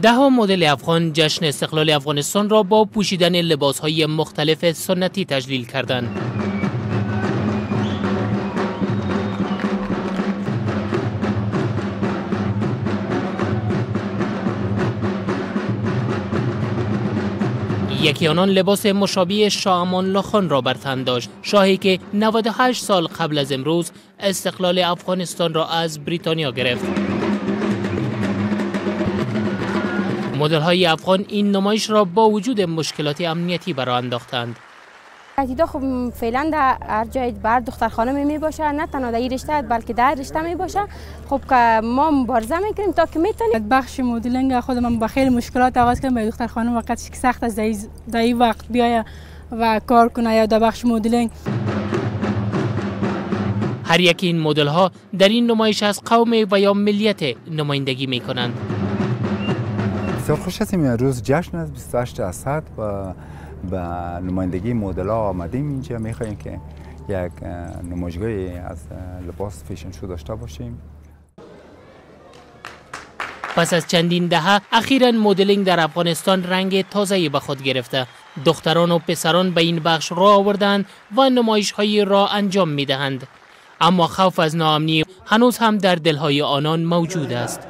ده مدل افغان جشن استقلال افغانستان را با پوشیدن لباسهای مختلف سنتی تجلیل کردند. یکی آنان لباس مشابه شاه امان الله خان را بر تن داشت، شاهی که 98 سال قبل از امروز استقلال افغانستان را از بریتانیا گرفت. مدل های افغان این نمایش را با وجود مشکلات امنیتی براه انداختند. تهدیدها خب فعلا در هر جای بر دختر خانم می باشه، نه تنها در این رشته بلکه در رشته می باشه. خب که ما مبارزه میکنیم تا که میتونیم. بخش مدلینگ خود من با خیلی مشکلات آغاز کردم. به دختر خانم وقت سخت است در این وقت بیای و کار کنه یا در بخش مدلینگ. هر یک این مدل ها در این نمایش از قوم و یا ملیت نمایندگی می کنند. بسیار خوش هستیم. روز جشن است، 28 اسد، و به نمایندگی مدل ها آمدیم اینجا. میخواهیم که یک نمایشگاه از لباس fashion show داشته باشیم. پس از چندین دهه اخیراً مدلینگ در افغانستان رنگ تازه‌ای به خود گرفته. دختران و پسران به این بخش را آوردند و نمایش‌هایی را انجام می‌دهند. اما خوف از ناامنی هنوز هم در دلهای آنان موجود است.